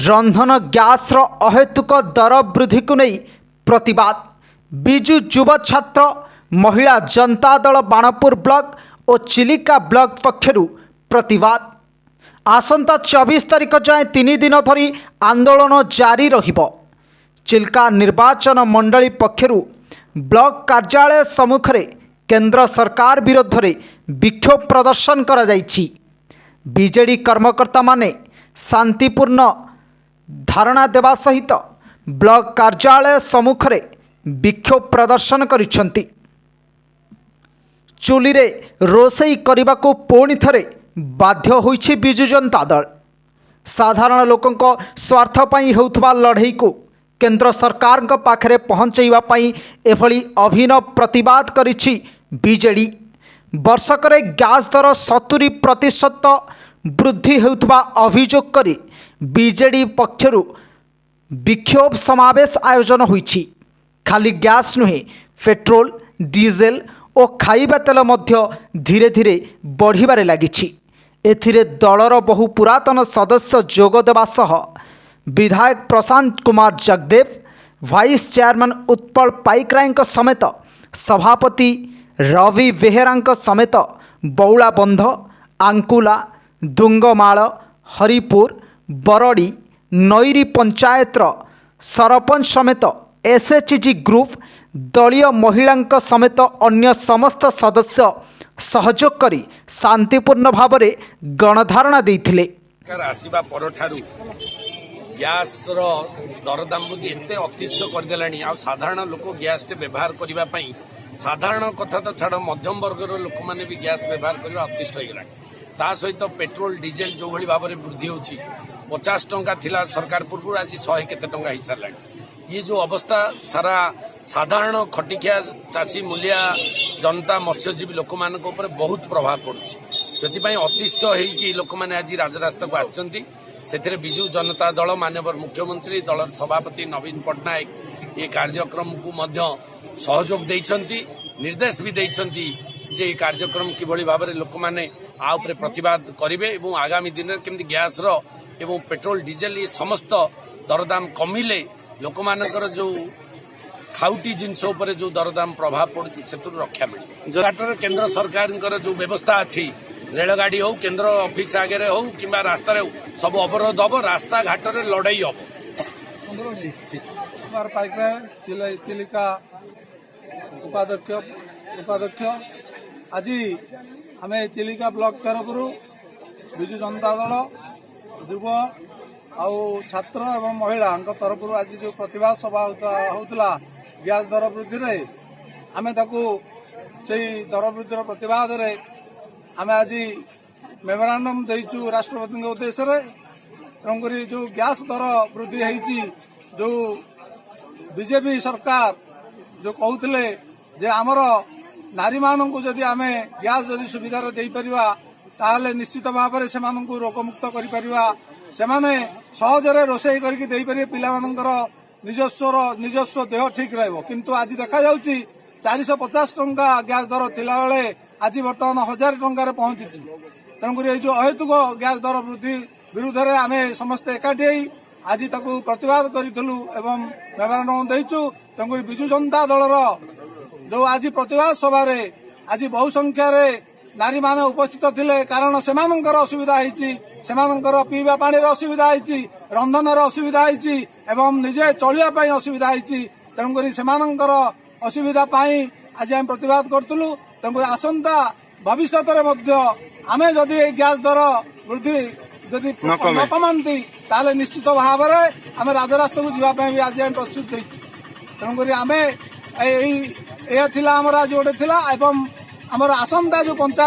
ରନ୍ଧନ ଗ୍ୟାସ୍ର ଅହେତୁକ ଦର ବୃଦ୍ଧିକୁ ନେଇ ପ୍ରତିବାଦ। ବିଜୁ ଯୁବ ଛାତ୍ର ମହିଳା ଜନତା ଦଳ ବାଣପୁର ବ୍ଲକ ଓ ଚିଲିକା ବ୍ଲକ ପକ୍ଷରୁ ପ୍ରତିବାଦ। ଆସନ୍ତା 24 ତାରିଖ ଯାଏଁ 3 ଦିନ ଧରି ଆନ୍ଦୋଳନ ଜାରି ରହିବ। ଚିଲିକା ନିର୍ବାଚନ ମଣ୍ଡଳୀ ପକ୍ଷରୁ ବ୍ଲକ କାର୍ଯ୍ୟାଳୟ ସମ୍ମୁଖରେ କେନ୍ଦ୍ର ସରକାର ବିରୋଧରେ ବିକ୍ଷୋଭ ପ୍ରଦର୍ଶନ କରାଯାଇଛି। ବିଜେଡ଼ି କର୍ମକର୍ତ୍ତାମାନେ ଶାନ୍ତିପୂର୍ଣ୍ଣ ଧାରଣା ଦେବା ସହିତ ବ୍ଲକ କାର୍ଯ୍ୟାଳୟ ସମ୍ମୁଖରେ ବିକ୍ଷୋଭ ପ୍ରଦର୍ଶନ କରିଛନ୍ତି। ଚୁଲିରେ ରୋଷେଇ କରିବାକୁ ପୁଣି ଥରେ ବାଧ୍ୟ ହୋଇଛି ବିଜୁ ଜନତା ଦଳ। ସାଧାରଣ ଲୋକଙ୍କ ସ୍ୱାର୍ଥ ପାଇଁ ହେଉଥିବା ଲଢ଼େଇକୁ କେନ୍ଦ୍ର ସରକାରଙ୍କ ପାଖରେ ପହଞ୍ଚାଇବା ପାଇଁ ଏଭଳି ଅଭିନବ ପ୍ରତିବାଦ କରିଛି ବିଜେଡ଼ି। ବର୍ଷକରେ ଗ୍ୟାସ୍ ଦର 70% ବୃଦ୍ଧି ହେଉଥିବା ଅଭିଯୋଗ କରି ବିଜେଡ଼ି ପକ୍ଷରୁ ବିକ୍ଷୋଭ ସମାବେଶ ଆୟୋଜନ ହୋଇଛି। ଖାଲି ଗ୍ୟାସ୍ ନୁହେଁ, ପେଟ୍ରୋଲ, ଡିଜେଲ ଓ ଖାଇବା ତେଲ ମଧ୍ୟ ଧୀରେ ଧୀରେ ବଢ଼ିବାରେ ଲାଗିଛି। ଏଥିରେ ଦଳର ବହୁ ପୁରାତନ ସଦସ୍ୟ ଯୋଗ ଦେବା ସହ ବିଧାୟକ ପ୍ରଶାନ୍ତ କୁମାର ଜଗଦେବ, ଭାଇସ୍ ଚେୟାରମ୍ୟାନ୍ ଉତ୍ପଳ ପାଇକରାୟଙ୍କ ସମେତ ସଭାପତି ରବି ବେହେରାଙ୍କ ସମେତ ବଉଳାବନ୍ଧ, ଆଙ୍କୁଲା, ଦୁଙ୍ଗମାଳ, ହରିପୁର, ବରଡ଼ି, ନଈରୀ ପଞ୍ଚାୟତର ସରପଞ୍ଚ ସମେତ ଏସ୍ଏଚ୍ଜି ଗ୍ରୁପ୍, ଦଳୀୟ ମହିଳାଙ୍କ ସମେତ ଅନ୍ୟ ସମସ୍ତ ସଦସ୍ୟ ସହଯୋଗ କରି ଶାନ୍ତିପୂର୍ଣ୍ଣ ଭାବରେ ଗଣଧାରଣା ଦେଇଥିଲେ। ସରକାର ଆସିବା ପରଠାରୁ ଗ୍ୟାସର ଦରଦାମ ବୃଦ୍ଧି ଏତେ ଅତିଷ୍ଠ କରିଦେଲାଣି, ଆଉ ସାଧାରଣ ଲୋକ ଗ୍ୟାସଟେ ବ୍ୟବହାର କରିବା ପାଇଁ, ସାଧାରଣ କଥା ତ ଛାଡ଼, ମଧ୍ୟମ ବର୍ଗର ଲୋକମାନେ ବି ଗ୍ୟାସ ବ୍ୟବହାର କରିବା ଅତିଷ୍ଠ ହେଇଗଲାଣି। ତା ସହିତ ପେଟ୍ରୋଲ, ଡିଜେଲ ଯେଉଁଭଳି ଭାବରେ ବୃଦ୍ଧି ହେଉଛି, 50 ଟଙ୍କା ଥିଲା ସରକାର ପୂର୍ବରୁ, ଆଜି ଶହେ କେତେ ଟଙ୍କା ହେଇସାରିଲାଣି। ଇଏ ଯେଉଁ ଅବସ୍ଥା, ସାରା ସାଧାରଣ ଖଟିଖିଆ, ଚାଷୀ, ମୂଲିଆ ଜନତା, ମତ୍ସ୍ୟଜୀବୀ ଲୋକମାନଙ୍କ ଉପରେ ବହୁତ ପ୍ରଭାବ ପଡୁଛି। ସେଥିପାଇଁ ଅତିଷ୍ଠ ହେଇକି ଲୋକମାନେ ଆଜି ରାଜରାସ୍ତାକୁ ଆସିଛନ୍ତି। ସେଥିରେ ବିଜୁ ଜନତା ଦଳ, ମାନ୍ୟବର ମୁଖ୍ୟମନ୍ତ୍ରୀ, ଦଳର ସଭାପତି ନବୀନ ପଟ୍ଟନାୟକ ଏ କାର୍ଯ୍ୟକ୍ରମକୁ ମଧ୍ୟ ସହଯୋଗ ଦେଇଛନ୍ତି, ନିର୍ଦ୍ଦେଶ ବି ଦେଇଛନ୍ତି ଯେ ଏ କାର୍ଯ୍ୟକ୍ରମ କିଭଳି ଭାବରେ ଲୋକମାନେ ଆ ଉପରେ ପ୍ରତିବାଦ କରିବେ ଏବଂ ଆଗାମୀ ଦିନରେ କେମିତି ଗ୍ୟାସର ଏବଂ ପେଟ୍ରୋଲ, ଡିଜେଲ ଏ ସମସ୍ତ ଦରଦାମ କମିଲେ ଲୋକମାନଙ୍କର ଯୋଉ ଖାଉଟି ଜିନିଷ ଉପରେ ଯୋଉ ଦରଦାମ ପ୍ରଭାବ ପଡୁଛି, ସେଥିରୁ ରକ୍ଷା ମିଳିବ। ଘାଟରେ କେନ୍ଦ୍ର ସରକାରଙ୍କର ଯୋଉ ବ୍ୟବସ୍ଥା ଅଛି, ରେଳଗାଡି ହଉ, କେନ୍ଦ୍ର ଅଫିସ ଆଗରେ ହଉ କିମ୍ବା ରାସ୍ତାରେ ହଉ, ସବୁ ଅବରୋଧ ହବ, ରାସ୍ତାଘାଟରେ ଲଢେଇ ହବ। କୁମାର ପାଇକରାୟ, ଚିଲିକା ଉପାଧ୍ୟକ୍ଷ। ଆଜି ଆମେ ଚିଲିକା ବ୍ଲକ ତରଫରୁ ବିଜୁ ଜନତା ଦଳ ଯୁବ ଆଉ ଛାତ୍ର ଏବଂ ମହିଳାଙ୍କ ତରଫରୁ ଆଜି ଯେଉଁ ପ୍ରତିବାଦ ସଭା ହେଉଥିଲା ଗ୍ୟାସ୍ ଦର ବୃଦ୍ଧିରେ, ଆମେ ତାକୁ ସେଇ ଦର ବୃଦ୍ଧିର ପ୍ରତିବାଦରେ ଆମେ ଆଜି ମେମୋରାଣ୍ଡମ୍ ଦେଇଛୁ ରାଷ୍ଟ୍ରପତିଙ୍କ ଉଦ୍ଦେଶ୍ୟରେ। ତେଣୁକରି ଯେଉଁ ଗ୍ୟାସ୍ ଦର ବୃଦ୍ଧି ହେଇଛି, ଯେଉଁ ବିଜେପି ସରକାର ଯେଉଁ କହୁଥିଲେ ଯେ ଆମର ନାରୀମାନଙ୍କୁ ଯଦି ଆମେ ଗ୍ୟାସ୍ ଯଦି ସୁବିଧାରେ ଦେଇପାରିବା, ତାହେଲେ ନିଶ୍ଚିତ ଭାବରେ ସେମାନଙ୍କୁ ରୋଗମୁକ୍ତ କରିପାରିବା, ସେମାନେ ସହଜରେ ରୋଷେଇ କରିକି ଦେଇପାରିବେ, ପିଲାମାନଙ୍କର ନିଜସ୍ୱ ଦେହ ଠିକ ରହିବ। କିନ୍ତୁ ଆଜି ଦେଖାଯାଉଛି 450 ଟଙ୍କା ଗ୍ୟାସ୍ ଦର ଥିଲାବେଳେ ଆଜି ବର୍ତ୍ତମାନ 1000 ଟଙ୍କାରେ ପହଞ୍ଚିଛି। ତେଣୁକରି ଏଇ ଯେଉଁ ଅହେତୁକ ଗ୍ୟାସ୍ ଦର ବୃଦ୍ଧି ବିରୁଦ୍ଧରେ ଆମେ ସମସ୍ତେ ଏକାଠି ହେଇ ଆଜି ତାକୁ ପ୍ରତିବାଦ କରିଥିଲୁ ଏବଂ ମେମୋରାଣ୍ଡମ ଦେଇଛୁ। ତେଣୁକରି ବିଜୁ ଜନତା ଦଳର ଯେଉଁ ଆଜି ପ୍ରତିବାଦ ସଭାରେ ଆଜି ବହୁ ସଂଖ୍ୟାରେ ନାରୀମାନେ ଉପସ୍ଥିତ ଥିଲେ, କାରଣ ସେମାନଙ୍କର ଅସୁବିଧା ହେଇଛି, ସେମାନଙ୍କର ପିଇବା ପାଣିର ଅସୁବିଧା ହେଇଛି, ରନ୍ଧନର ଅସୁବିଧା ହେଇଛି ଏବଂ ନିଜେ ଚଳିବା ପାଇଁ ଅସୁବିଧା ହେଇଛି। ତେଣୁକରି ସେମାନଙ୍କର ଅସୁବିଧା ପାଇଁ ଆଜି ଆମେ ପ୍ରତିବାଦ କରୁଥିଲୁ। ତେଣୁକରି ଆସନ୍ତା ଭବିଷ୍ୟତରେ ମଧ୍ୟ ଆମେ ଯଦି ଏଇ ଗ୍ୟାସ୍ ଦର ବୃଦ୍ଧି ଯଦି ନ କମାନ୍ତି, ତାହେଲେ ନିଶ୍ଚିତ ଭାବରେ ଆମେ ରାଜରାସ୍ତାକୁ ଯିବା ପାଇଁ ବି ଆଜି ଆମେ ପ୍ରସ୍ତୁତ ହେଇଛୁ। ତେଣୁକରି ଆମେ ଏଇ ଏହା ଥିଲା ଆମର ଆଜି ଗୋଟେ ଥିଲା ଏବଂ ଆମର ଆସନ୍ତା ଯୋଉ ପଞ୍ଚାୟତ